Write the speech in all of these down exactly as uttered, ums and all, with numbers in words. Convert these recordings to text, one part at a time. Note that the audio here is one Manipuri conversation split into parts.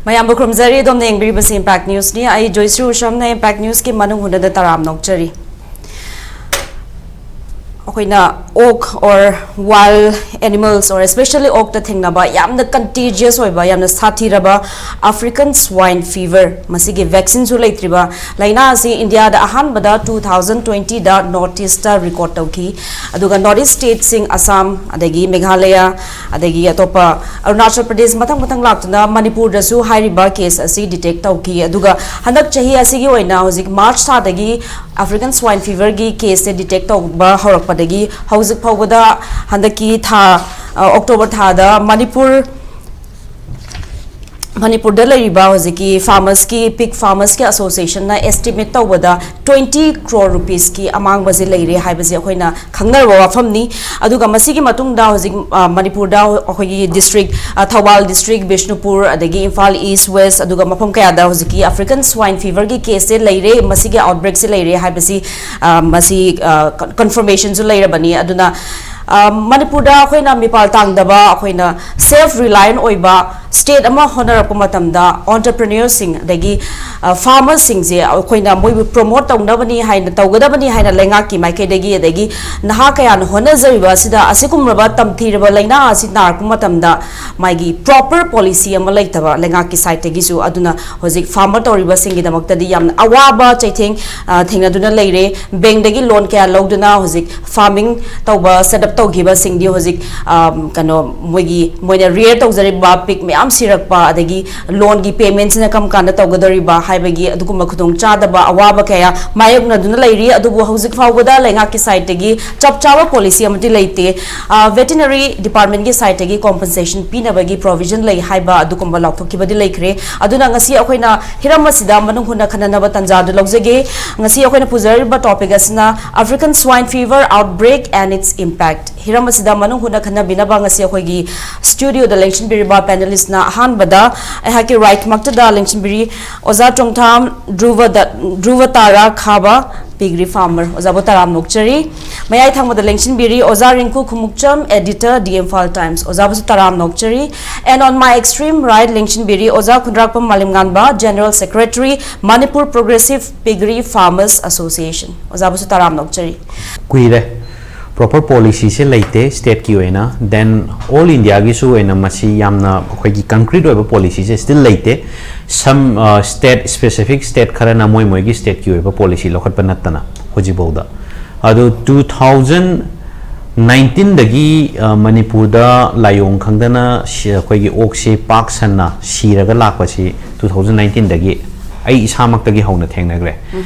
ꯃꯌꯥꯝꯕꯨ ꯈꯨꯔꯨꯝꯖꯔꯤ꯫ ꯑꯗꯣꯝꯅ ꯌꯦꯡꯕꯤꯔꯤꯕꯁꯤ Impact Newsꯅꯤ꯫ ꯑꯩ ꯖꯣꯏꯁ꯭ꯔꯤ ꯎꯁꯝꯅ Impact Newsꯀꯤ ꯃꯅꯨꯡ ꯍꯨꯠꯅꯗ ꯇꯔꯥꯝ ꯅꯣꯛꯆꯔꯤ꯫ ꯑꯩꯈꯣꯏꯅ oak or wild animals or especially oakꯇ ꯊꯦꯡꯅꯕ ꯌꯥꯝꯅ contagious ꯑꯣꯏꯕ, ꯌꯥꯝꯅ ꯁꯥꯊꯤꯔꯕ African swine fever, ꯃꯁꯤꯒꯤ vaccineꯁꯨ ꯂꯩꯇ꯭ꯔꯤꯕ ꯂꯥꯏꯅꯥ ꯑꯁꯤ ꯏꯟꯗꯤꯌꯥꯗ ꯑꯍꯥꯟꯕꯗ two thousand twentyꯗ North Eastꯇ record ꯇꯧꯈꯤ꯫ ꯑꯗꯨꯒ North East stateꯁꯤꯡ ꯑꯁꯥꯝ, ꯑꯗꯒꯤ ꯃꯦꯘꯥꯂꯌꯥ, ꯑꯗꯒꯤ ꯑꯇꯣꯞꯄ ꯑꯔꯨꯅꯥꯆꯜ ꯄ꯭ꯔꯗꯦꯁ, ꯃꯊꯪ ꯃꯊꯪ ꯂꯥꯛꯇꯨꯅ ꯃꯅꯤꯄꯨꯔꯗꯁꯨ ꯍꯥꯏꯔꯤꯕ case ꯑꯁꯤ detect ꯇꯧꯈꯤ꯫ ꯑꯗꯨꯒ ꯍꯟꯗꯛ ꯆꯍꯤ ꯑꯁꯤꯒꯤ ꯑꯣꯏꯅ ꯍꯧꯖꯤꯛ March ꯊꯥꯗꯒꯤ African swine feverꯒꯤ caseꯁꯦ detect ꯇꯧꯕ ꯍꯧꯔꯛꯄꯗꯒꯤ ꯍꯧꯖꯤꯛ ꯐꯥꯎꯕꯗ ꯍꯟꯗꯛꯀꯤ ꯊꯥ, ꯑ, October ꯊꯥꯗ ꯃꯅꯤꯄꯨꯔ, ꯃꯅꯤꯄꯨꯔꯗ ꯂꯩꯔꯤꯕ ꯍꯧꯖꯤꯛꯀꯤ farmersꯀꯤ, pig farmersꯀꯤ associationꯅ estimate ꯇꯧꯕꯗ twenty crore rupeesꯀꯤ ꯑꯃꯥꯡꯕꯁꯦ ꯂꯩꯔꯦ ꯍꯥꯏꯕꯁꯦ ꯑꯩꯈꯣꯏꯅ ꯈꯪꯅꯔꯕ ꯋꯥꯐꯝꯅꯤ꯫ ꯑꯗꯨꯒ ꯃꯁꯤꯒꯤ ꯃꯇꯨꯡꯗ ꯍꯧꯖꯤꯛ, ꯑ, ꯃꯅꯤꯄꯨꯔꯗ ꯑꯩꯈꯣꯏꯒꯤ district, ꯑ, ꯊꯧꯕꯥꯜ district, ꯕꯤꯁꯅꯨꯄꯨꯔ, ꯑꯗꯒꯤ ꯏꯝꯐꯥꯜ East, West, ꯑꯗꯨꯒ ꯃꯐꯝ ꯀꯌꯥꯗ ꯍꯧꯖꯤꯛꯀꯤ African swine feverꯒꯤ caseꯁꯦ ꯂꯩꯔꯦ, ꯃꯁꯤꯒꯤ outbreakꯁꯦ ꯂꯩꯔꯦ ꯍꯥꯏꯕꯁꯤ, ꯑ, ꯃꯁꯤ, ꯑ, con-, confirmationꯁꯨ ꯂꯩꯔꯕꯅꯤ꯫ ꯑꯗꯨꯅ, ꯑ, ꯃꯅꯤꯄꯨꯔꯗ ꯑꯩꯈꯣꯏꯅ ꯃꯤꯄꯥꯜ ꯇꯥꯡꯗꯕ, ꯑꯩꯈꯣꯏꯅ self reliant ꯑꯣꯏꯕ state ꯑꯃ ꯍꯣꯠꯅꯔꯛꯄ ꯃꯇꯝꯗ entrepreneurꯁꯤꯡ, ꯑꯗꯒꯤ, ꯑ, farmersꯁꯤꯡꯁꯦ ꯑꯩꯈꯣꯏꯅ ꯃꯣꯏꯕꯨ promote ꯇꯧꯅꯕꯅꯤ ꯍꯥꯏꯅ, ꯇꯧꯒꯗꯕꯅꯤ ꯍꯥꯏꯅ ꯂꯩꯉꯥꯛꯀꯤ ꯃꯥꯏꯀꯩꯗꯒꯤ, ꯑꯗꯒꯤ ꯅꯍꯥ ꯀꯌꯥꯅ ꯍꯣꯠꯅꯖꯔꯤꯕ ꯑꯁꯤꯗ ꯑꯁꯤꯒꯨꯝꯂꯕ ꯇꯝꯊꯤꯔꯕ ꯂꯥꯏꯅꯥ ꯑꯁꯤ ꯅꯥꯔꯛꯄ ꯃꯇꯝꯗ ꯃꯥꯒꯤ proper policy ꯑꯃ ꯂꯩꯇꯕ ꯂꯩꯉꯥꯛꯀꯤ sideꯇꯒꯤꯁꯨ, ꯑꯗꯨꯅ ꯍꯧꯖꯤꯛ farmer ꯇꯧꯔꯤꯕꯁꯤꯡꯒꯤꯗꯃꯛꯇꯗꯤ ꯌꯥꯝꯅ ꯑꯋꯥꯕ ꯆꯩꯊꯦꯡ, ꯑ, ꯊꯦꯡꯅꯗꯨꯅ ꯂꯩꯔꯦ꯫ Bankꯗꯒꯤ loan ꯀꯌꯥ ꯂꯧꯗꯨꯅ ꯍꯧꯖꯤꯛ farming ꯇꯧꯕ, set up ꯇꯧꯈꯤꯕꯁꯤꯡꯗꯤ ꯍꯧꯖꯤꯛ, ꯑ, ꯀꯩꯅꯣ, ꯃꯣꯏꯒꯤ, ꯃꯣꯏꯅ rear ꯇꯧꯖꯔꯤꯕ pig ꯃꯌꯥꯝ ꯁꯤꯔꯛꯄ, ꯑꯗꯒꯤ loanꯒꯤ paymentꯁꯤꯅ ꯀꯔꯝ ꯀꯥꯟꯗ ꯇꯧꯒꯗꯧꯔꯤꯕ ꯍꯥꯏꯕꯒꯤ ꯑꯗꯨꯒꯨꯝꯕ ꯈꯨꯗꯣꯡꯆꯥꯗꯕ, ꯑꯋꯥꯕ ꯀꯌꯥ ꯃꯥꯌꯣꯛꯅꯗꯨꯅ ꯂꯩꯔꯤ꯫ ꯑꯗꯨꯕꯨ ꯍꯧꯖꯤꯛ ꯐꯥꯎꯕꯗ ꯂꯩꯉꯥꯛꯀꯤ sideꯇꯒꯤ ꯆꯞ ꯆꯥꯕ policy ꯑꯃꯗꯤ ꯂꯩꯇꯦ꯫ ꯑ, veterinary departmentꯀꯤ sideꯇꯒꯤ compensation ꯄꯤꯅꯕꯒꯤ provision ꯂꯩ ꯍꯥꯏꯕ ꯑꯗꯨꯒꯨꯝꯕ ꯂꯥꯎꯊꯣꯛꯈꯤꯕꯗꯤ ꯂꯩꯈ꯭ꯔꯦ꯫ ꯑꯗꯨꯅ ꯉꯁꯤ ꯑꯩꯈꯣꯏꯅ ꯍꯤꯔꯝ ꯑꯁꯤꯗ ꯃꯅꯨꯡ ꯍꯨꯠꯅ ꯈꯟꯅꯅꯕ ꯇꯥꯟꯖꯥꯗꯨ ꯂꯧꯖꯒꯦ꯫ ꯉꯁꯤ ꯑꯩꯈꯣꯏꯅ ꯄꯨꯖꯔꯤꯕ topic ꯑꯁꯤꯅ African swine fever outbreak and its impact꯫ ꯍꯤꯔꯝ ꯑꯁꯤꯗ ꯃꯅꯨꯡ ꯍꯨꯠꯅ ꯈꯟꯅꯕꯤꯅꯕ ꯉꯁꯤ ꯑꯩꯈꯣꯏꯒꯤ studioꯗ ꯂꯦꯡꯁꯤꯟꯕꯤꯔꯤꯕ panelistꯅ ꯑꯍꯥꯟꯕꯗ ꯑꯩꯍꯥꯛꯀꯤ rightꯃꯛꯇꯗ ꯂꯦꯡꯁꯤꯟꯕꯤꯔꯤ ꯑꯣꯖꯥ ꯆꯣꯡꯊꯥꯝ ꯙ꯭ꯔꯨꯕ ꯗ-, ꯙ꯭ꯔꯨꯕ ꯇꯥꯔꯥ ꯈꯥꯕ, Piggery farmer ꯑꯣꯖꯥꯕꯨ ꯇꯔꯥꯝꯅ ꯑꯣꯛꯆꯔꯤ꯫ ꯃꯌꯥꯏ ꯊꯪꯕꯗ ꯂꯦꯡꯁꯤꯟꯕꯤꯔꯤ ꯑꯣꯖꯥ ꯔꯤꯡꯀꯨ Khumukcham, editor, The Imphal Times, ꯑꯣꯖꯥꯕꯨꯁꯨ ꯇꯔꯥꯝꯅ ꯑꯣꯛꯆꯔꯤ꯫ And on my extreme right ꯂꯦꯡꯁꯤꯟꯕꯤꯔꯤ ꯑꯣꯖꯥ ꯈꯨꯟꯗ꯭ꯔꯥꯛꯄꯝ ꯃꯥꯂꯦꯝꯉꯥꯟꯕ, General Secretary, Manipur Progressive Piggery Farmers Association, ꯑꯣꯖꯥꯕꯨꯁꯨ ꯇꯔꯥꯝꯅ ꯑꯣꯛꯆꯔꯤ꯫ ꯀꯨꯏꯔꯦ꯫ Proper policyꯁꯦ ꯂꯩꯇꯦ stateꯀꯤ ꯑꯣꯏꯅ, then all Indiaꯒꯤꯁꯨ ꯑꯣꯏꯅ ꯃꯁꯤ ꯌꯥꯝꯅ ꯑꯩꯈꯣꯏꯒꯤ concrete ꯑꯣꯏꯕ policyꯁꯦ still ꯂꯩꯇꯦ꯫ Some state, specific state ꯈꯔꯅ ꯃꯣꯏ ꯃꯣꯏꯒꯤ stateꯀꯤ ꯑꯣꯏꯕ policy ꯂꯧꯈꯠꯄ ꯅꯠꯇꯅ ꯍꯧꯖꯤꯛꯐꯥꯎꯗ꯫ ꯑꯗꯨ two thousand nineteenꯗꯒꯤ ꯃꯅꯤꯄꯨꯔꯗ ꯂꯥꯏꯑꯣꯡ ꯈꯪꯗꯅ ꯑꯩꯈꯣꯏꯒꯤ ꯑꯣꯛꯁꯦ ꯄꯥꯛ ꯁꯟꯅ ꯁꯤꯔꯒ ꯂꯥꯛꯄꯁꯤ two thousand nineteenꯗꯒꯤ ꯑꯩ ꯏꯁꯥꯃꯛꯇꯒꯤ ꯍꯧꯅ ꯊꯦꯡꯅꯈ꯭ꯔꯦ꯫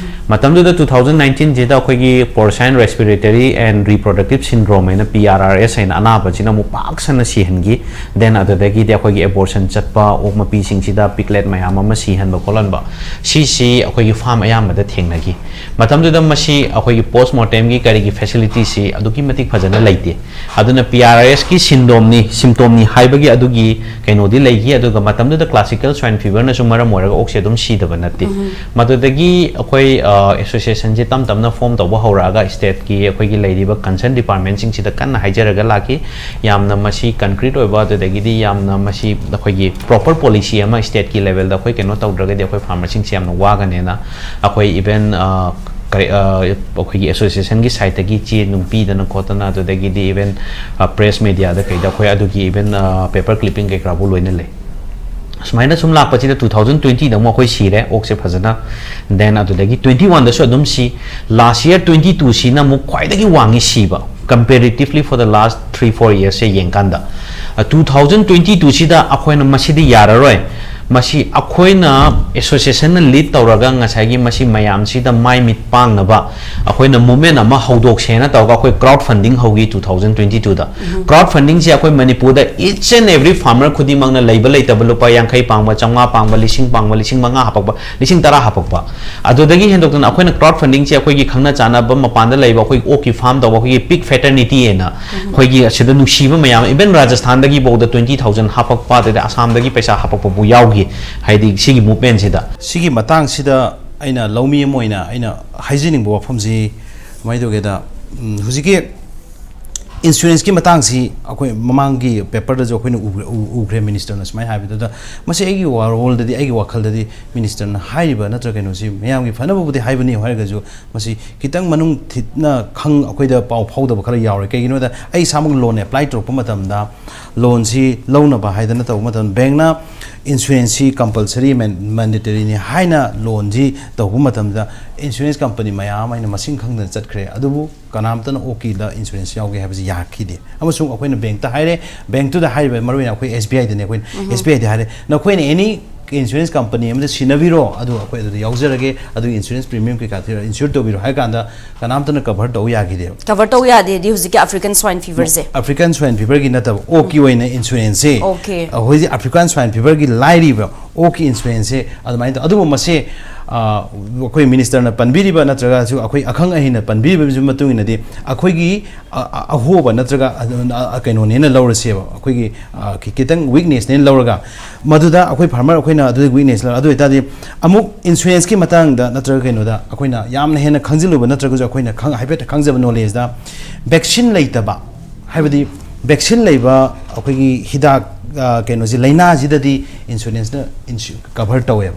ꯃꯇꯝꯗꯨꯗ two thousand nineteenꯁꯤꯗ ꯑꯩꯈꯣꯏꯒꯤ porcine respiratory and reproductive syndrome ꯍꯥꯏꯅ, P R R S ꯍꯥꯏꯅ ꯑꯅꯥꯕꯁꯤꯅ ꯑꯃꯨꯛ ꯄꯥꯛ ꯁꯟꯅ ꯁꯤꯍꯟꯈꯤ꯫ Then ꯑꯗꯨꯗꯒꯤꯗꯤ ꯑꯩꯈꯣꯏꯒꯤ abortion ꯆꯠꯄ, ꯑꯣꯛ ꯃꯄꯤꯁꯤꯡꯁꯤꯗ piglet ꯃꯌꯥꯝ ꯑꯃ ꯁꯤꯍꯟꯕ ꯈꯣꯠꯍꯟꯕ, ꯁꯤꯁꯤ ꯑꯩꯈꯣꯏꯒꯤ farm ꯑꯌꯥꯝꯕꯗ ꯊꯦꯡꯅꯈꯤ꯫ ꯃꯇꯝꯗꯨꯗ ꯃꯁꯤ ꯑꯩꯈꯣꯏꯒꯤ post mortemꯒꯤ ꯀꯔꯤꯒꯤ facilityꯁꯤ ꯑꯗꯨꯛꯀꯤ ꯃꯇꯤꯛ ꯐꯖꯅ ꯂꯩꯇꯦ꯫ ꯑꯗꯨꯅ P R R Sꯀꯤ syndromꯅꯤ, symptomꯅꯤ ꯍꯥꯏꯕꯒꯤ ꯑꯗꯨꯒꯤ ꯀꯩꯅꯣꯗꯤ ꯂꯩꯈꯤ꯫ ꯑꯗꯨꯒ ꯃꯇꯝꯗꯨꯗ classical swine feverꯅꯁꯨ ꯃꯔꯝ ꯑꯣꯏꯔꯒ ꯑꯣꯛꯁꯦ ꯑꯗꯨꯝ ꯁꯤꯗꯕ ꯅꯠꯇꯦ꯫ ꯃꯗꯨꯗꯒꯤ ꯑꯩꯈꯣꯏ associationꯁꯦ ꯇꯞ ꯇꯞꯅ form ꯇꯧꯕ ꯍꯧꯔꯛꯑꯒ stateꯀꯤ ꯑꯩꯈꯣꯏꯒꯤ ꯂꯩꯔꯤꯕ concern departmentꯁꯤꯡꯁꯤꯗ ꯀꯟꯅ ꯍꯥꯏꯖꯔꯒ ꯂꯥꯛꯈꯤ꯫ ꯌꯥꯝꯅ ꯃꯁꯤ concrete ꯑꯣꯏꯕ, ꯑꯗꯨꯗꯒꯤꯗꯤ ꯌꯥꯝꯅ ꯃꯁꯤ ꯑꯩꯈꯣꯏꯒꯤ proper policy ꯑꯃ stateꯀꯤ levelꯗ ꯑꯩꯈꯣꯏ ꯀꯩꯅꯣ ꯇꯧꯗ꯭ꯔꯒꯗꯤ ꯑꯩꯈꯣꯏ farmerꯁꯤꯡꯁꯦ ꯌꯥꯝꯅ ꯋꯥꯒꯅꯦꯅ ꯑꯩꯈꯣꯏ even ꯑꯩꯈꯣꯏꯒꯤ associationꯒꯤ sideꯇꯒꯤ ꯆꯦ ꯅꯨꯡ ꯄꯤꯗꯅ ꯈꯣꯠꯇꯅ, ꯑꯗꯨꯗꯒꯤꯗꯤ even press mediaꯗ ꯀꯩꯗ ꯑꯩꯈꯣꯏ ꯑꯗꯨꯒꯤ even paper clipping ꯀꯩꯀꯥꯕꯨ ꯂꯣꯏꯅ ꯂꯩ꯫ ꯁꯨꯃꯥꯏꯅ ꯁꯨꯝ ꯂꯥꯛꯄꯁꯤꯗ two thousand twentyꯗ ꯑꯃꯨꯛ ꯑꯩꯈꯣꯏ ꯁꯤꯔꯦ ꯑꯣꯛꯁꯦ ꯐꯖꯅ꯫ Then ꯑꯗꯨꯗꯒꯤ twenty oneꯗꯁꯨ ꯑꯗꯨꯝ ꯁꯤ꯫ Last year twenty twoꯁꯤꯅ ꯑꯃꯨꯛ ꯈ꯭ꯋꯥꯏꯗꯒꯤ ꯋꯥꯡꯉꯤ ꯁꯤꯕ, comparatively for the last three four yearsꯁꯦ ꯌꯦꯡꯀꯥꯟꯗ꯫ Two thousand twenty twoꯁꯤꯗ ꯑꯩꯈꯣꯏꯅ ꯃꯁꯤꯗꯤ ꯌꯥꯔꯔꯣꯏ, ꯃꯁꯤ ꯑꯩꯈꯣꯏꯅ associationꯅ lead ꯇꯧꯔꯒ ꯉꯁꯥꯏꯒꯤ ꯃꯁꯤ ꯃꯌꯥꯝꯁꯤꯗ ꯃꯥꯏ ꯃꯤꯠ ꯄꯥꯡꯅꯕ ꯑꯩꯈꯣꯏꯅ movement ꯑꯃ ꯍꯧꯗꯣꯛꯁꯦꯅ ꯇꯧꯔꯒ ꯑꯩꯈꯣꯏ crowd funding ꯍꯧꯈꯤ two thousand twenty twoꯗ꯫ Crowd fundingꯁꯦ ꯑꯩꯈꯣꯏ ꯃꯅꯤꯄꯨꯔꯗ each and every farmer ꯈꯨꯗꯤꯡꯃꯛꯅ ꯂꯩꯕ ꯂꯩꯇꯕ, ꯂꯨꯄꯥ ꯌꯥꯡꯈꯩ ꯄꯥꯡꯕ, ꯆꯥꯝꯃꯉꯥ ꯄꯥꯡꯕ, ꯂꯤꯁꯤꯡ ꯄꯥꯡꯕ, ꯂꯤꯁꯤꯡ ꯃꯉꯥ ꯍꯥꯄꯛꯄ, ꯂꯤꯁꯤꯡ ꯇꯔꯥ ꯍꯥꯄꯛꯄ꯫ ꯑꯗꯨꯗꯒꯤ ꯍꯦꯟꯗꯣꯛꯇꯅ ꯑꯩꯈꯣꯏꯅ crowd fundingꯁꯦ ꯑꯩꯈꯣꯏꯒꯤ ꯈꯪꯅ ꯆꯥꯟꯅꯕ ꯃꯄꯥꯟꯗ ꯂꯩꯕ ꯑꯩꯈꯣꯏꯒꯤ ꯑꯣꯛꯀꯤ farm ꯇꯧꯕ ꯑꯩꯈꯣꯏꯒꯤ Pig Fraternity ꯍꯥꯏꯅ ꯑꯩꯈꯣꯏꯒꯤ ꯑꯁꯤꯗ ꯅꯨꯡꯁꯤꯕ ꯃꯌꯥꯝ, even ꯔꯥꯖꯁꯊꯥꯟꯗꯒꯤ ꯐꯥꯎꯗ twenty thousand ꯍꯥꯄꯛꯄ, ꯑꯗꯩꯗꯤ ꯑꯁꯥꯝꯗꯒꯤ ꯄꯩꯁꯥ ꯍꯥꯄꯛꯄꯕꯨ ꯌꯥꯎꯈꯤ꯫ ꯍꯥꯏꯗꯤ ꯁꯤꯒꯤ movementꯁꯤꯗ꯫ ꯁꯤꯒꯤ ꯃꯇꯥꯡꯁꯤꯗ ꯑꯩꯅ ꯂꯧꯃꯤ ꯑꯃ ꯑꯣꯏꯅ ꯑꯩꯅ ꯍꯥꯏꯖꯅꯤꯡꯕ ꯋꯥꯐꯝꯁꯤ ꯀꯃꯥꯏꯅ ꯇꯧꯒꯦꯗ, ꯎꯝ, ꯍꯧꯖꯤꯛꯀꯤ ꯏꯟꯁꯨꯔꯦꯟꯁꯀꯤ ꯃꯇꯥꯡꯁꯤ ꯑꯩꯈꯣꯏ ꯃꯃꯥꯡꯒꯤ ꯄꯦꯄꯔꯗꯁꯨ ꯑꯩꯈꯣꯏꯅ ꯎ-, ꯎ-, ꯎꯈ꯭ꯔꯦ꯫ ꯃꯤꯅꯤꯁꯇꯔꯅ ꯁꯨꯃꯥꯏꯅ ꯍꯥꯏꯕꯗꯨꯗ, ꯃꯁꯤ ꯑꯩꯒꯤ ꯋꯥꯔꯣꯜꯗꯗꯤ, ꯑꯩꯒꯤ ꯋꯥꯈꯜꯗꯗꯤ ꯃꯤꯅꯤꯁꯇꯔꯅ ꯍꯥꯏꯔꯤꯕ ꯅꯠꯇ꯭ꯔꯒ ꯀꯩꯅꯣꯁꯤ ꯃꯌꯥꯝꯒꯤ ꯐꯅꯕꯕꯨꯗꯤ ꯍꯥꯏꯕꯅꯤ ꯍꯥꯏꯔꯒꯁꯨ, ꯃꯁꯤ ꯈꯤꯇꯪ ꯃꯅꯨꯡ ꯊꯤꯠꯅ ꯈꯪ-, ꯑꯩꯈꯣꯏꯗ ꯄꯥꯎ ꯐꯥꯎꯗꯕ ꯈꯔ ꯌꯥꯎꯔꯦ꯫ ꯀꯩꯒꯤꯅꯣꯗ, ꯑꯩ ꯏꯁꯥꯃꯛ ꯂꯣꯟ ꯑꯦꯄ꯭ꯂꯥꯏ ꯇꯧꯔꯛꯄ ꯃꯇꯝꯗ, ꯂꯣꯟꯁꯤ ꯂꯧꯅꯕ ꯍꯥꯏꯗꯅ ꯇꯧꯕ ꯃꯇꯝꯗ, ꯕꯦꯡꯅ ꯏꯟꯁꯨꯔꯦꯟꯁꯁꯤ ꯀꯝꯄꯜꯁꯔꯤ ꯃꯦꯟ-, ꯃꯦꯟꯗꯦꯇꯔꯤꯅꯤ ꯍꯥꯏꯅ ꯂꯣꯟꯁꯤ ꯇꯧꯕ ꯃꯇꯝꯗ, ꯏꯟꯁꯨꯔꯦꯟꯁ ꯀꯝꯄꯅꯤ ꯃꯌꯥꯝ ꯑꯃ ꯑꯩꯅ ꯃꯁꯤꯡ ꯈꯪꯗꯅ ꯆꯠꯈ꯭ꯔꯦ꯫ ꯑꯗꯨꯕꯨ ꯀꯅꯥꯝꯇꯅ ꯑꯣꯀꯤꯗ ꯏꯟꯁꯨꯔꯦꯟꯁ ꯌꯥꯎꯒꯦ ꯍꯥꯏꯕꯁꯤ ꯌꯥꯈꯤꯗꯦ꯫ ꯑꯃꯁꯨꯡ ꯑꯩꯈꯣꯏꯅ ꯕꯦꯡꯛꯇ ꯍꯥꯏꯔꯦ, ꯕꯦꯡꯛꯇꯨꯗ ꯍꯥꯏꯔꯤꯕ, ꯃꯔꯨꯑꯣꯏꯅ ꯑꯩꯈꯣꯏ ꯑꯦꯁ ꯕꯤ ꯑꯥꯏꯗꯅꯦ, ꯑꯩꯈꯣꯏꯅ ꯑꯦꯁ ꯕꯤ ꯑꯥꯏꯗ ꯍꯥꯏꯔꯦ, "ꯅꯈꯣꯏꯅ ꯑꯦꯅꯤ ꯏꯟꯁꯨꯔꯦꯟꯁ ꯀꯝꯄꯅꯤ ꯑꯃꯗ ꯁꯤꯟꯅꯕꯤꯔꯣ, ꯑꯗꯨ ꯑꯩꯈꯣꯏ ꯑꯗꯨꯗ ꯌꯥꯎꯖꯔꯒꯦ, ꯑꯗꯨ ꯏꯟꯁꯨꯔꯦꯟꯁ ꯄ꯭ꯔꯤꯃꯤꯌꯝ ꯀꯩꯀꯥ ꯊꯤꯔꯣ, ꯏꯟꯁꯨꯔ ꯇꯧꯕꯤꯔꯣ" ꯍꯥꯏ ꯀꯥꯟꯗ, ꯀꯅꯥꯝꯇꯅ ꯀꯚꯔ ꯇꯧ ꯌꯥꯈꯤꯗꯦꯕ꯫ ꯀꯚꯔ ꯇꯧ ꯌꯥꯗꯦꯗꯤ ꯍꯧꯖꯤꯛꯀꯤ ꯑꯐ꯭ꯔꯤꯀꯟ ꯁ꯭ꯋꯥꯏꯟ ꯐꯤꯚꯔꯁꯦ? ꯑꯐ꯭ꯔꯤꯀꯟ ꯁ꯭ꯋꯥꯏꯟ ꯐꯤꯚꯔꯒꯤ ꯅꯠꯇꯕ, ꯑꯣꯛꯀꯤ ꯑꯣꯏꯅ ꯏꯟꯁꯨꯔꯦꯟꯁꯁꯦ, ꯑꯣꯀꯦ꯫ ꯑꯩꯈꯣꯏꯁꯦ ꯑꯐ꯭ꯔꯤꯀꯟ ꯁ꯭ꯋꯥꯏꯟ ꯐꯤꯚꯔꯒꯤ ꯂꯥꯏꯔꯤꯕ ꯑꯣꯛꯀꯤ ꯏꯟꯁꯨꯔꯦꯟꯁꯁꯦ ꯑꯗꯨꯃꯥꯏꯅ ꯇꯧ-, ꯑꯗꯨꯕꯨ ꯃꯁꯦ, ꯑ, ꯑꯩꯈꯣꯏ ꯃꯤꯅꯤꯁꯇꯔꯅ ꯄꯟꯕꯤꯔꯤꯕ ꯅꯠꯇ꯭ꯔꯒꯁꯨ ꯑꯩꯈꯣꯏ ꯑꯈꯪ ꯑꯍꯩꯅ ꯄꯟꯕꯤꯔꯤꯕꯒꯤ ꯃꯇꯨꯡ ꯏꯟꯅꯗꯤ, ꯑꯩꯈꯣꯏꯒꯤ ꯑ-, ꯑ-, ꯑꯍꯣꯕ ꯅꯠꯇ꯭ꯔꯒ ꯑ-, ꯑ-, ꯀꯩꯅꯣꯅꯦꯅ ꯂꯧꯔꯁꯦꯕ, ꯑꯩꯈꯣꯏꯒꯤ, ꯑ, ꯈꯤ-, ꯈꯤꯇꯪ ꯋꯤꯛꯅꯦꯁꯅꯦꯅ ꯂꯧꯔꯒ, ꯃꯗꯨꯗ ꯑꯩꯈꯣꯏ ꯐꯥꯔꯃꯔ ꯑꯩꯈꯣꯏꯅ ꯑꯗꯨꯒꯤ ꯋꯤꯛꯅꯦꯁ ꯂꯧꯔ, ꯑꯗꯨ ꯑꯣꯏꯇꯥꯔꯗꯤ ꯑꯃꯨꯛ ꯏꯟꯁꯨꯔꯦꯟꯁꯀꯤ ꯃꯇꯥꯡꯗ ꯅꯠꯇ꯭ꯔꯒ ꯀꯩꯅꯣꯗ ꯑꯩꯈꯣꯏꯅ ꯌꯥꯝꯅ ꯍꯦꯟꯅ ꯈꯪꯖꯤꯜꯂꯨꯕ ꯅꯠꯇ꯭ꯔꯒꯁꯨ ꯑꯩꯈꯣꯏꯅ ꯈꯪ-, ꯍꯥꯏꯐꯦꯠ ꯈꯪꯖꯕ ꯅꯣꯂꯦꯖꯇ, ꯚꯦꯛꯁꯤꯟ ꯂꯩꯇꯕ, ꯍꯥꯏꯕꯗꯤ ꯚꯦꯛꯁꯤꯟ ꯂꯩꯕ ꯑꯩꯈꯣꯏꯒꯤ ꯍꯤꯗꯥꯛ, ꯑ, ꯀꯩꯅꯣꯁꯤ, ꯂꯥꯏꯅꯥꯁꯤꯗꯗꯤ ꯏꯟꯁꯨꯔꯦꯟꯁꯅ ꯏꯟꯁꯨ-, ꯀꯚꯔ ꯇꯧꯋꯦꯕ꯫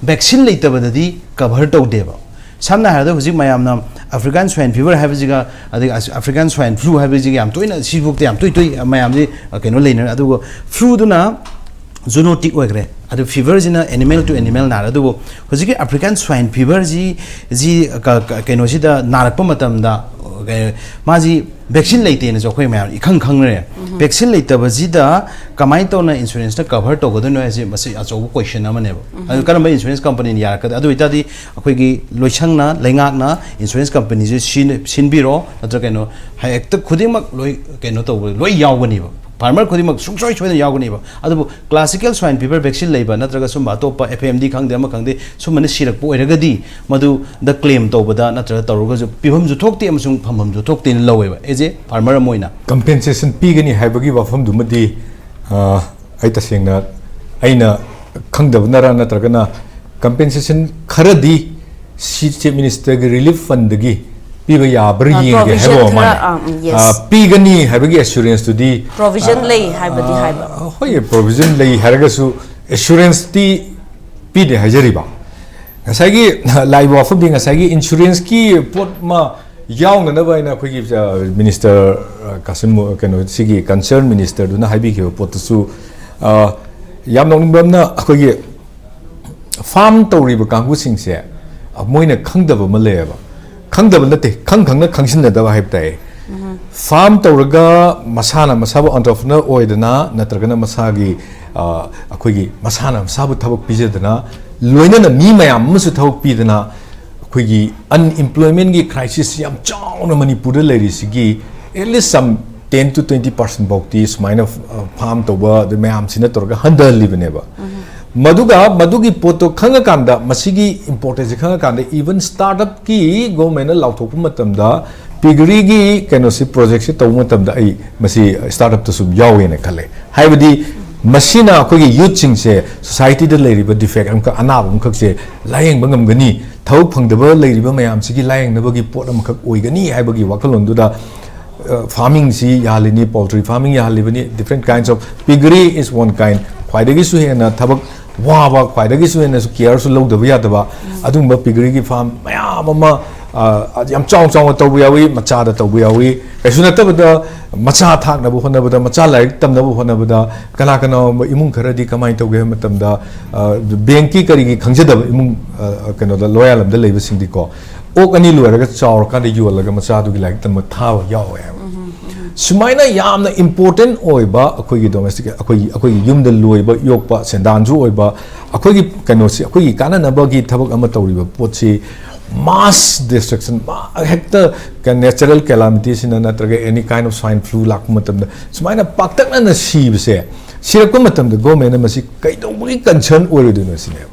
ꯚꯦꯛꯁꯤꯟ ꯂꯩꯇꯕꯗꯗꯤ ꯀꯚꯔ ꯇꯧꯗꯦꯕ꯫ ꯁꯝꯅ ꯍꯥꯏꯔꯕꯗ, ꯍꯧꯖꯤꯛ ꯃꯌꯥꯝꯅ ꯑꯐ꯭ꯔꯤꯀꯥꯟ ꯁ꯭ꯋꯥꯏꯟ ꯐꯤꯚꯔ ꯍꯥꯏꯕꯁꯤꯒ, ꯑꯗꯒꯤ ꯑꯁ-, ꯑꯐ꯭ꯔꯤꯀꯥꯟ ꯁ꯭ꯋꯥꯏꯟ ꯐ꯭ꯂꯨ ꯍꯥꯏꯕꯁꯤꯒ ꯌꯥꯝ ꯇꯣꯏꯅ, ꯁꯤꯐꯥꯎꯗ ꯌꯥꯝ ꯇꯣꯏ ꯇꯣꯏ ꯃꯌꯥꯝꯁꯤ, ꯑ, ꯀꯩꯅꯣ ꯂꯩꯅꯔꯦ꯫ ꯑꯗꯨꯒ ꯐ꯭ꯂꯨꯗꯨꯅ ꯖꯨꯅꯣꯇꯤꯛ ꯑꯣꯏꯈ꯭ꯔꯦ, ꯑꯗꯨ ꯐꯤꯚꯔꯁꯤꯅ ꯑꯦꯅꯤꯃꯦꯜ ꯇꯨ ꯑꯦꯅꯤꯃꯦꯜ ꯅꯥꯔꯦ꯫ ꯑꯗꯨꯕꯨ ꯍꯧꯖꯤꯛꯀꯤ ꯑꯐ꯭ꯔꯤꯀꯥꯟ ꯁ꯭ꯋꯥꯏꯟ ꯐꯤꯚꯔꯁꯤ, ꯖꯤ, ꯀ-, ꯀ-, ꯀꯩꯅꯣꯁꯤꯗ ꯅꯥꯔꯛꯄ ꯃꯇꯝꯗ, ꯑ, ꯃꯥꯁꯤ ꯚꯦꯛꯁꯤꯟ ꯂꯩꯇꯦꯅꯁꯨ ꯑꯩꯈꯣꯏ ꯃꯌꯥꯝ ꯏꯈꯪ ꯈꯪꯅꯔꯦ꯫ ꯚꯦꯛꯁꯤꯟ ꯂꯩꯇꯕꯁꯤꯗ ꯀꯃꯥꯏꯅ ꯇꯧꯅ ꯏꯟꯁꯨꯔꯦꯟꯁꯇ ꯀꯚꯔ ꯇꯧꯒꯗꯣꯏꯅꯣ ꯍꯥꯏꯁꯦ, ꯃꯁꯤ ꯑꯆꯧꯕ ꯀꯣꯏꯁꯟ ꯑꯃꯅꯦꯕ꯫ ꯑꯗꯨ ꯀꯔꯝꯕ ꯏꯟꯁꯨꯔꯦꯟꯁ ꯀꯝꯄꯅꯤꯅ ꯌꯥꯔꯛꯀꯗ-, ꯑꯗꯨ ꯑꯣꯏꯇꯥꯔꯗꯤ ꯑꯩꯈꯣꯏꯒꯤ ꯂꯣꯏꯁꯪꯅ, ꯂꯩꯉꯥꯛꯅ ꯏꯟꯁꯨꯔꯦꯟꯁ ꯀꯝꯄꯅꯤꯁꯦ ꯁꯤꯟ-, ꯁꯤꯟꯕꯤꯔꯣ, ꯅꯠꯇ꯭ꯔꯒ ꯀꯩꯅꯣ, ꯍꯦꯛꯇ ꯈꯨꯗꯤꯡꯃꯛ ꯂꯣꯏ ꯀꯩꯅꯣ ꯇꯧꯕ, ꯂꯣꯏ ꯌꯥꯎꯒꯅꯦꯕ꯫ ꯐꯥꯔꯃꯔ ꯈꯨꯗꯤꯡꯃꯛ ꯁꯨꯡꯁꯣꯏ ꯁꯣꯏꯗꯅ ꯌꯥꯎꯒꯅꯦꯕ꯫ ꯑꯗꯨꯕꯨ ꯀ꯭ꯂꯥꯁꯤꯀꯦꯜ ꯁ꯭ꯋꯥꯏꯟ ꯐꯤꯚꯔ ꯚꯦꯛꯁꯤꯟ ꯂꯩꯕ ꯅꯠꯇ꯭ꯔꯒ ꯁꯨꯝꯕ ꯑꯇꯣꯞꯄ ꯑꯦꯐ ꯑꯦꯝ ꯗꯤ ꯈꯪꯗꯦ, ꯑꯃ ꯈꯪꯗꯦ, ꯁꯨꯝꯕꯅ ꯁꯤꯔꯛꯄ ꯑꯣꯏꯔꯒꯗꯤ, ꯃꯗꯨꯗ ꯀ꯭ꯂꯦꯝ ꯇꯧꯕꯗ ꯅꯠꯇ꯭ꯔꯒ ꯇꯧꯔꯒꯁꯨ ꯄꯤꯐꯝꯁꯨ ꯊꯣꯛꯇꯦ ꯑꯃꯁꯨꯡ ꯐꯪꯐꯝꯁꯨ ꯊꯣꯛꯇꯦꯅ ꯂꯧꯋꯦꯕ, ꯑꯦꯖ ꯑꯦ ꯐꯥꯔꯃꯔ ꯑꯃ ꯑꯣꯏꯅ꯫ ꯀꯝꯄꯦꯟꯁꯦꯁꯟ ꯄꯤꯒꯅꯤ ꯍꯥꯏꯕꯒꯤ ꯋꯥꯐꯝꯗꯨꯃꯗꯤ, ꯑ, ꯑꯩ ꯇꯁꯦꯡꯅ, ꯑꯩꯅ ꯈꯪꯗꯕꯅꯔ ꯅꯠꯇ꯭ꯔꯒꯅ ꯀꯝꯄꯦꯟꯁꯦꯁꯟ ꯈꯔꯗꯤ ꯁꯤ ꯆꯤꯐ ꯃꯤꯅꯤꯁꯇꯔꯒꯤ ꯔꯤꯂꯤꯐ ꯐꯟꯗꯒꯤ ꯄꯤꯕ ꯌꯥꯕ꯭ꯔꯥ ꯑ, ꯌꯦꯡꯒꯦ provision ꯍꯥꯏꯕ ꯈꯔ, ꯃꯥꯅ꯫ ꯑꯥ, ꯎꯝ, yes. ꯑ, ꯄꯤꯒꯅꯤ ꯍꯥꯏꯕꯒꯤ ꯑꯦꯁꯨꯔꯦꯟꯁꯇꯨꯗꯤ, ꯄ꯭ꯔꯣꯚꯤꯖꯟ ꯂꯩ ꯍꯥꯏꯕꯗꯤ ꯑ, ꯍꯥꯏꯕ꯫ ꯍꯣꯏ, ꯄ꯭ꯔꯣꯚꯤꯖꯟ ꯂꯩ ꯍꯥꯏꯔꯒꯁꯨ ꯑꯦꯁꯨꯔꯦꯟꯁꯇꯤ ꯄꯤꯗꯦ ꯍꯥꯏꯖꯔꯤꯕ꯫ ꯉꯁꯥꯏꯒꯤ ꯂꯥꯛꯏꯕ ꯋꯥꯐꯝꯗꯤ ꯉꯁꯥꯏꯒꯤ ꯏꯟꯁꯨꯔꯦꯟꯁꯀꯤ ꯄꯣꯠ ꯑꯃ ꯌꯥꯎꯅꯅꯕ ꯍꯥꯏꯅ ꯑꯩꯈꯣꯏꯒꯤ, ꯑ, ꯃꯤꯅꯤꯁꯇꯔ, ꯑ, ꯀꯥꯁꯤꯝ, ꯀꯩꯅꯣ, ꯁꯤꯒꯤ ꯀꯟꯁꯔꯟ ꯃꯤꯅꯤꯁꯇꯔꯗꯨꯅ ꯍꯥꯏꯕꯤꯈꯤꯕ ꯄꯣꯠꯇꯨꯁꯨ, ꯑ, ꯌꯥꯝ ꯅꯣꯛꯅꯤꯡꯕ ꯑꯃꯅ ꯑꯩꯈꯣꯏꯒꯤ ꯐꯥꯔꯝ ꯇꯧꯔꯤꯕ ꯀꯥꯡꯕꯨꯁꯤꯡꯁꯦ, ꯑ, ꯃꯣꯏꯅ ꯈꯪꯗꯕ ꯑꯃ ꯂꯩꯌꯦꯕ꯫ ꯈꯪꯗꯕ ꯅꯠꯇꯦ, ꯈꯪ ꯈꯪꯅ ꯈꯪꯖꯤꯟꯅꯗꯕ ꯍꯥꯏꯕ ꯇꯥꯏ꯫ ꯐꯥꯔꯝ ꯇꯧꯔꯒ ꯃꯁꯥꯅ ꯃꯁꯥꯕꯨ ꯑꯣꯟꯇꯔꯄ꯭ꯔꯤꯅꯔ ꯑꯣꯏꯗꯅ ꯅꯠꯇ꯭ꯔꯒꯅ ꯃꯁꯥꯒꯤ, ꯑ, ꯑꯩꯈꯣꯏꯒꯤ ꯃꯁꯥꯅ ꯃꯁꯥꯕꯨ ꯊꯕꯛ ꯄꯤꯖꯗꯅ, ꯂꯣꯏꯅꯅ ꯃꯤ ꯃꯌꯥꯝ ꯑꯃꯁꯨ ꯊꯕꯛ ꯄꯤꯗꯅ, ꯑꯩꯈꯣꯏꯒꯤ ꯑꯟꯏꯝꯄ꯭ꯂꯣꯏꯃꯦꯟꯒꯤ ꯀ꯭ꯔꯥꯏꯁꯤꯁ ꯌꯥꯝ ꯆꯥꯎꯅ ꯃꯅꯤꯄꯨꯔꯗ ꯂꯩꯔꯤꯁꯤꯒꯤ at least some ten to twenty percent ꯐꯥꯎꯇꯤ ꯁꯨꯃꯥꯏꯅ, ꯑ, ꯐꯥꯔꯝ ꯇꯧꯕ ꯑꯗꯩ ꯃꯌꯥꯝꯁꯤꯅ ꯇꯧꯔꯒ ꯍꯟꯊꯍꯜꯂꯤꯕꯅꯦꯕ꯫ ꯃꯗꯨꯒ ꯃꯗꯨꯒꯤ ꯄꯣꯠꯇꯣ ꯈꯪꯉꯀꯥꯟꯗ, ꯃꯁꯤꯒꯤ ꯏꯝꯄꯣꯔꯇꯦꯟꯁꯁꯦ ꯈꯪꯉꯀꯥꯟꯗ, ꯏꯚꯟ ꯁ꯭ꯇꯥꯔꯠ ꯑꯞꯀꯤ ꯒꯣꯔꯃꯦꯟꯅ ꯂꯥꯎꯊꯣꯛꯄ ꯃꯇꯝꯗ, ꯄꯤꯒꯔꯤꯒꯤ ꯀꯩꯅꯣꯁꯤ, ꯄ꯭ꯔꯣꯖꯦꯛꯁꯤ ꯇꯧꯕ ꯃꯇꯝꯗ ꯑꯩ ꯃꯁꯤ ꯁ꯭ꯇꯥꯔꯠ ꯑꯞꯇꯁꯨ ꯌꯥꯎꯋꯦꯅ ꯈꯜꯂꯦ꯫ ꯍꯥꯏꯕꯗꯤ ꯃꯁꯤꯅ ꯑꯩꯈꯣꯏꯒꯤ ꯌꯨꯠꯁꯤꯡꯁꯦ, ꯁꯣꯁꯥꯏꯇꯤꯗ ꯂꯩꯔꯤꯕ ꯗꯤꯐꯦꯛ ꯑꯃꯈꯛ, ꯑꯅꯥꯕ ꯑꯃꯈꯛꯁꯦ ꯂꯥꯌꯦꯡꯕ ꯉꯝꯒꯅꯤ, ꯊꯕꯛ ꯐꯪꯗꯕ ꯂꯩꯔꯤꯕ ꯃꯌꯥꯝꯁꯤꯒꯤ ꯂꯥꯌꯦꯡꯅꯕꯒꯤ ꯄꯣꯠ ꯑꯃꯈꯛ ꯑꯣꯏꯒꯅꯤ ꯍꯥꯏꯕꯒꯤ ꯋꯥꯈꯜꯂꯣꯟꯗꯨꯗ, ꯑ, ꯐꯥꯔꯃꯤꯡꯁꯤ ꯌꯥꯍꯜꯂꯤꯅꯤ, ꯄꯣꯜꯇ꯭ꯔꯤ ꯐꯥꯔꯃꯤꯡ ꯌꯥꯍꯜꯂꯤꯕꯅꯤ, different kinds of piggery is one kind, ꯈ꯭ꯋꯥꯏꯗꯒꯤꯁꯨ ꯍꯦꯟꯅ ꯊꯕꯛ ꯋꯥꯕ, ꯈ꯭ꯋꯥꯏꯗꯒꯤꯁꯨ ꯍꯦꯟꯅꯁꯨ ꯀꯤꯌꯔꯁꯨ ꯂꯧꯗꯕ ꯌꯥꯗꯕ, ꯑꯗꯨꯒꯨꯝꯕ ꯄꯤꯒꯔꯤꯒꯤ ꯐꯥꯔꯝ ꯃꯌꯥꯝ ꯑꯃ, ꯑ, ꯌꯥꯝ ꯆꯥꯎ ꯆꯥꯎꯅ ꯇꯧꯕ ꯌꯥꯎꯏ, ꯃꯆꯥꯗ ꯇꯧꯕ ꯌꯥꯎꯏ꯫ ꯀꯩꯁꯨ ꯅꯠꯇꯕꯗ ꯃꯆꯥ ꯊꯥꯛꯅꯕ ꯍꯣꯠꯅꯕꯗ, ꯃꯆꯥ ꯂꯥꯏꯔꯤꯛ ꯇꯝꯅꯕ ꯍꯣꯠꯅꯕꯗ, ꯀꯅꯥ ꯀꯅꯥꯒꯨꯝꯕ ꯏꯃꯨꯡ ꯈꯔꯗꯤ ꯀꯃꯥꯏꯅ ꯇꯧꯒꯦ ꯍꯥꯏꯕ ꯃꯇꯝꯗ, ꯑ, ꯕꯦꯡꯀꯤ ꯀꯔꯤꯒꯤ ꯈꯪꯖꯗꯕ ꯏꯃꯨꯡ, ꯑ, ꯀꯩꯅꯣꯗ, ꯂꯣꯌꯥꯂꯝꯗ ꯂꯩꯕꯁꯤꯡꯗꯤꯀꯣ, ꯑꯣꯛ ꯑꯅꯤ ꯂꯣꯏꯔꯒ ꯆꯥꯎꯔꯀꯥꯟꯗ ꯌꯣꯜꯂꯒ ꯃꯆꯥꯗꯨꯒꯤ ꯂꯥꯏꯔꯤꯛ ꯇꯝꯕ ꯊꯥꯕ ꯌꯥꯎꯋꯦ ꯍꯥꯏꯕ꯫ ꯁꯨꯃꯥꯏꯅ ꯌꯥꯝꯅ ꯏꯝꯄꯣꯔꯇꯦꯟ ꯑꯣꯏꯕ ꯑꯩꯈꯣꯏꯒꯤ ꯗꯣꯃꯦꯁꯇꯤꯛ, ꯑꯩꯈꯣꯏꯒꯤ, ꯑꯩꯈꯣꯏꯒꯤ ꯌꯨꯝꯗ ꯂꯣꯏꯕ, ꯌꯣꯛꯄ, ꯁꯦꯟꯗꯥꯟꯁꯨ ꯑꯣꯏꯕ, ꯑꯩꯈꯣꯏꯒꯤ ꯀꯩꯅꯣꯁꯤ, ꯑꯩꯈꯣꯏꯒꯤ ꯀꯥꯟꯅꯅꯕꯒꯤ ꯊꯕꯛ ꯑꯃ ꯇꯧꯔꯤꯕ ꯄꯣꯠꯁꯤ, ꯃꯥꯁ ꯗꯤꯁꯇ꯭ꯔꯛꯁꯟ, ꯃꯥ-, ꯍꯦꯛꯇ natural calamity ꯁꯤꯅ ꯅꯠꯇ꯭ꯔꯒ any kind of swine flu ꯂꯥꯛꯄ ꯃꯇꯝꯗ ꯁꯨꯃꯥꯏꯅ ꯄꯥꯛꯇꯛꯅꯅ ꯁꯤꯕꯁꯦ, ꯁꯤꯔꯛꯄ ꯃꯇꯝꯗ ꯒꯣꯔꯃꯦꯟꯅ ꯃꯁꯤ ꯀꯩꯗꯧꯕꯒꯤ ꯀꯟꯁꯔꯟ ꯑꯣꯏꯔꯣꯏꯗꯣꯏꯅꯣ ꯁꯤꯅꯦꯕ꯫